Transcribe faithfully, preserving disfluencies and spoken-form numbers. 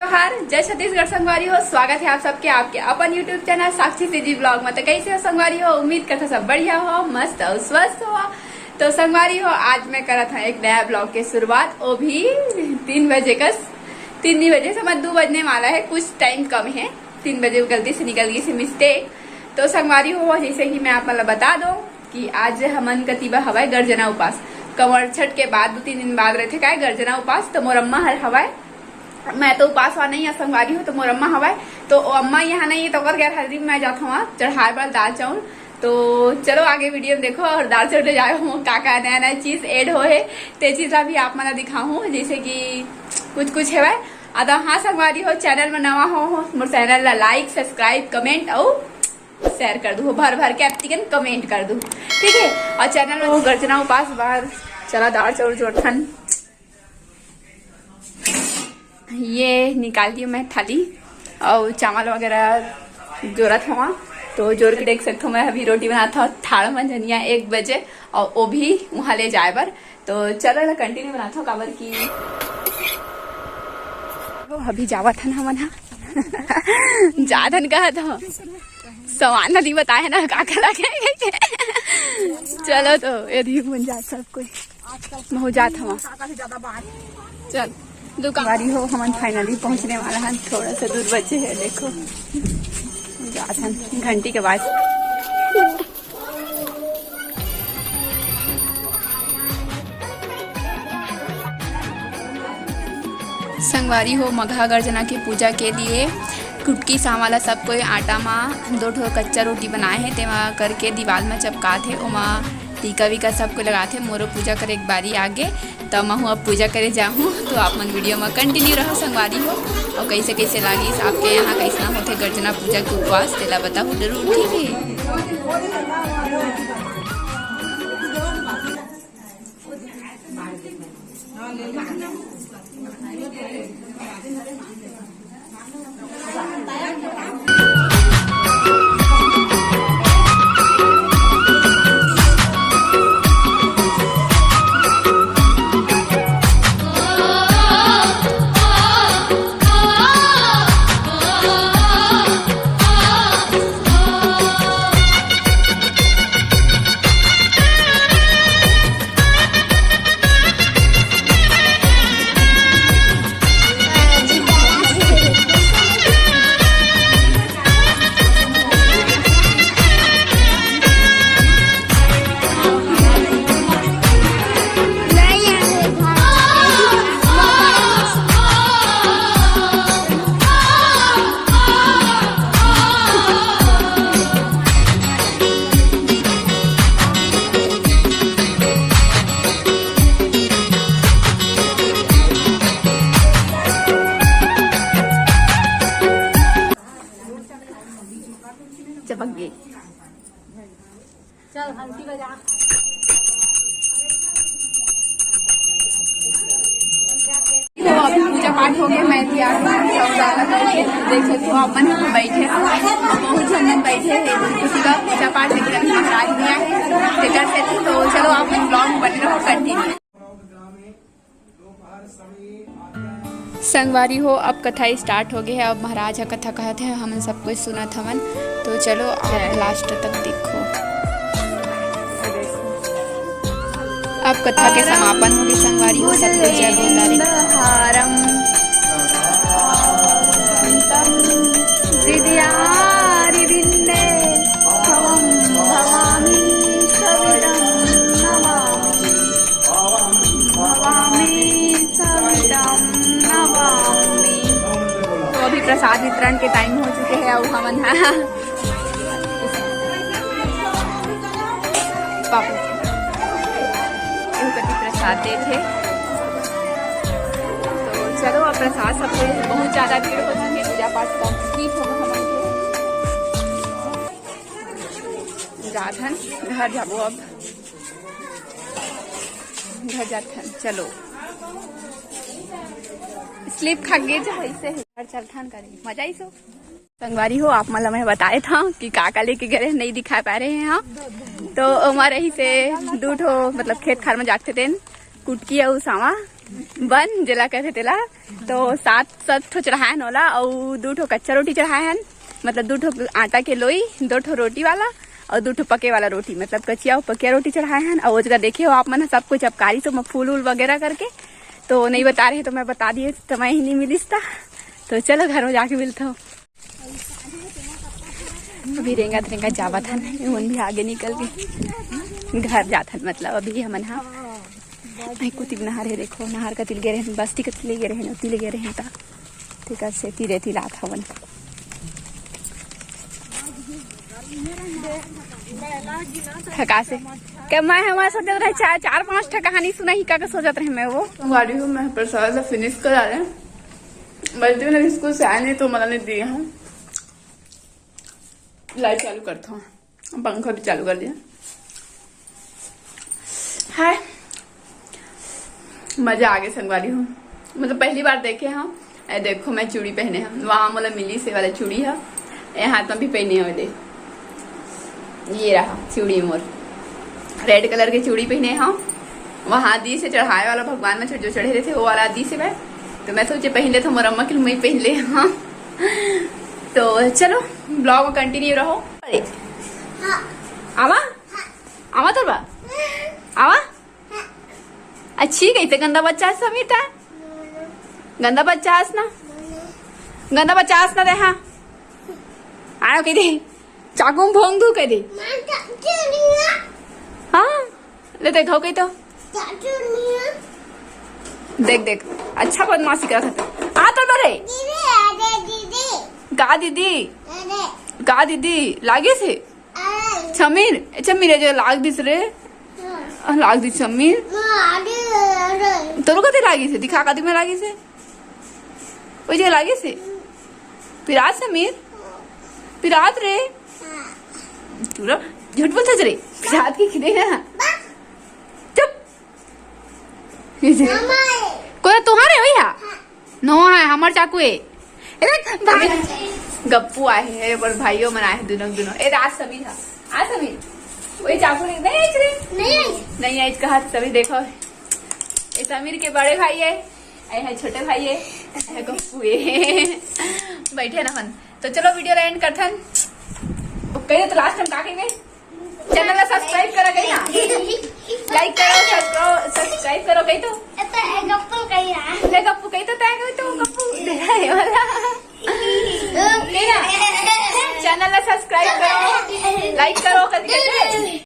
जोहार, जय छत्तीसगढ़ संगवारी हो। स्वागत है आप सबके आपके अपन YouTube चैनल साक्षी सीजी ब्लॉग में। तो कैसे हो संगवारी हो? उम्मीद करता सब बढ़िया हो, मस्त हो, स्वस्थ हो। तो संगवारी हो, आज मैं करत हूँ एक नया ब्लॉग के शुरुआत, वो भी तीन बजे कस। तीन नहीं बजे, समझ दो बजने वाला है, कुछ टाइम कम है, तीन बजे गलती से निकल गई थी, मिस्टेक। तो संगवारी हो, जैसे कि मैं आप मन ला बता दूं कि आज हमन कति बर हवय गर्जना उपास। कंवर छठ के बाद दो तीन दिन बाद रहथे काय गर्जना उपास, तो मोर अम्मा हर हवय। मैं तो उपास वाला नहीं है संगवारी हो, तो मोर अम्मा हवय। तो ओ अम्मा यहाँ नहीं है, तो ओकर गैर हाजिरी में मैं जात हूँ चढ़ाए बर दाल चाउर। तो चलो आगे वीडियो में देखो और दाल चाउर ले जाए हूँ, का का नया नया चीज ऐड हो है, ते चीज ला भी आप मन ला दिखाहूँ, जैसे कि कुछ कुछ हेवय। अदा हाँ संगवारी हो, चैनल में नवा हो, हो मोर चैनल ला लाइक, सब्सक्राइब, कमेंट अउ शेयर कर दू, भर भर के एप्तिकन कमेंट कर दू, ठीक है। और चैनल में गर्जना उपास बार चला दाल चाउर जोरथन, ये निकाल दी मैं थाली और चावल वगैरह जोरत हवा। तो जोर के देख सकथो, मैं अभी रोटी बनात हव, थाड़ मंझनिया एक बजे, और वो भी वहाँ ले जाए बर। तो चलो ना, कंटिन्यू बनात हव, काबर की वो अभी जावत हन हमन हा। जात हन कहत हव, समान ला नहीं बताए ना, का का लगे। चलो तो यदि मन जात सब कोई, महू जात हवा। चल दुकान वारी हो, हमन फाइनली पहुंचने वाला हन, थोड़ा सा दूर बचे है। देखो जात हन घंटी के बाद। संगवारी हो, मघा गर्जना के पूजा के लिए कुटकी सांवा ला सब कोई आटा मा दो ठो कच्चा रोटी बनाए हे, तेमा करके दीवाल मा चपकात हे, ओमा टीका वीका सब कोई लगात हे। मोरो पूजा करे एक बारी आगे, त महू अब पूजा करे जाहूँ। तो आप मन वीडियो मा कंटिन्यू रहो संगवारी हो, और कैसे कैसे लागिस आपके यहाँ, कैसना होथे गर्जना पूजा के उपवास, तेला बताहू जरूर, ठीक है। चपक गई। चल घंटी बजा। तो अभी पूजा पाठ हो गया, मैं भी आ गई, सब ज्यादा करके देख सकते हो, अपन यहाँ बैठे हैं, बहुत झन मन बैठे हैं, किसी का पूजा पाठ, लेकिन अभी महाराज नहीं आए, तो कर सकते। तो चलो आप लोग ब्लॉग में बने रहो, कंटिन्यू। संगवारी हो, अब कथा स्टार्ट हो गई है। अब महाराज ह कथा कहत है, हमन सब कुछ सुनत हवन। तो चलो आप लास्ट तक देखो। अब कथा के समापन होगी संगवारी हो, सब कुछ जय बोलता रे। हारम हृदयारिविन्दे भवं भवामि सवितं नमामि। भवामि सवितं नमामि। तो अभी प्रसाद वितरण के टाइम हो चुके हैं, अब हमन ह पापा जी, एहू कति प्रसाद देत हे। तो चलो, अब प्रसाद सब कोई बहुत ज्यादा भीड़ हो चुके, पूजा पाठ complete हो गया हमन के। जात हन घर जाबो अब। घर जात हन, चलो। स्लिप खा गे जो ऐसे है। घर चलथन करे, मजा ही सो। संगवारी हो, आप मन ला मैं बताए था कि का का लेके गए, नहीं दिखा पा रहे हैं हम। तो हमारे ही से दू ठो, मतलब, खेत खार में जाते थे, कुटकी अउ सांवा। बन जेला कहथे तेला। तो सात सात ठो चढ़ाए हन ओला, अउ दू ठो कच्चा रोटी चढ़ाए हन, मतलब दू ठो आटा के लोई, दो ठो रोटी वाला अउ दू ठो पके वाला रोटी, मतलब कचिया अउ पकिया रोटी चढ़ाए हन। अउ ओ जगह देखे हो आप मन ह सब कुछ, अब काली तो मैं फूल उल वगैरह करके तो नहीं बता रहे, तो मैं बता दिए तो मैं ही नहीं मिलिस था। तो चलो घर में जाके मिलता हूँ। अभी रेंगत रेंगत जावत हन, ये मन भी आगे निकल के घर जात हन, मतलब अभी हमन हा। आई कुतिब नहर है, देखो नहर कति ले गे रहे, बस्ती कति ले गे रहे, ओती ले गे रहे ता। ठीक है, सेती रेती लात हवन। थका से क्या मैं हमारे सोचत रहे चार, चार पांच ठा कहानी सुनाही का, का सोचत रहे मैं वो। गाड़ी हूँ मैं प्रसाद ला फिनिश करा रहे हैं। बल्कि मैंने स्कूल से आए नहीं तो मना नहीं दिए हैं। लाइट चालू करता हूँ, पंखा भी चालू कर दिया। हाय, मजा आ गए संगवारी हो, मतलब पहली बार देखे हम। ए देखो मैं चूड़ी पहने हम, वहाँ मोला मिली से वाला चूड़ी है, ये हाथ में भी पहने हुए दे। ये रहा चूड़ी मोर, रेड कलर के चूड़ी पहने हम। वहाँ दी से चढ़ाए वाला भगवान में जो चढ़े रहे थे वो वाला दी से मैं, तो मैं सोचे पहन ले तो मोर अम्मा के लिए मैं पहन ले। हाँ, तो चलो ब्लॉग में कंटिन्यू रहो। अरे, हाँ। आवा? हाँ। आवा तोर बा? हाँ। आवा? हाँ। अच्छी कही तो गंदा बच्चा है समीर ता? गंदा बच्चा है ना? गंदा बच्चा है ना ते हाँ? आयो कह दे। चाकू में भोंग दू कह दे। हाँ। ले देख, हो गई तो। देख, देख, अच्छा बदमाशी करत हते। आ तो डरे। दीदी, अरे दीदी। का दीदी? अरे। का दीदी? लागिस हे? अरे। समीर, ए, समीर, ए जो लाग दिस रे। हाँ। आ, लाग दिस समीर। अरे, अरे। तोरो कते लागिस हे? दिखा, कति में लागिस हे? ओ जे लागिस हे? पिरात समीर? पिरात रे? हाँ। तू ना झूठ बोलत रे। पिरात के खिदे ना। बा। चुप। कोई तुम्हारे हो या? हाँ। नो है, हमर चाकू है। ए देख, भाई। गप्पू आए हैं, पर भाइयों मन आए हैं, दोनों, दोनों। ए, आज समीर था। आ समीर। वही चाकू नहीं, नहीं आइज रे। नहीं आइज। नहीं आइज कहा समीर, देखो। ए समीर के बड़े भाई है, ए है छोटे भाई है, ए है गप्पू है। बैठे ना हन। तो चलो वीडियो ला एंड करथन। कहिए तो लास्ट टाइम का कहिए? चैनल ला सब्सक्राइब करा कही ना। लाइक करो, सब्सक्राइब, सब्सक्राइब करो कही तो। ए तो ए गप्पू कही ना। ले गप्पू कही तो, तय कही तो गप्पू। देखा ये वाला। कही ना। चैनल ला सब्सक्राइब करो, लाइक करो, कभी कभी।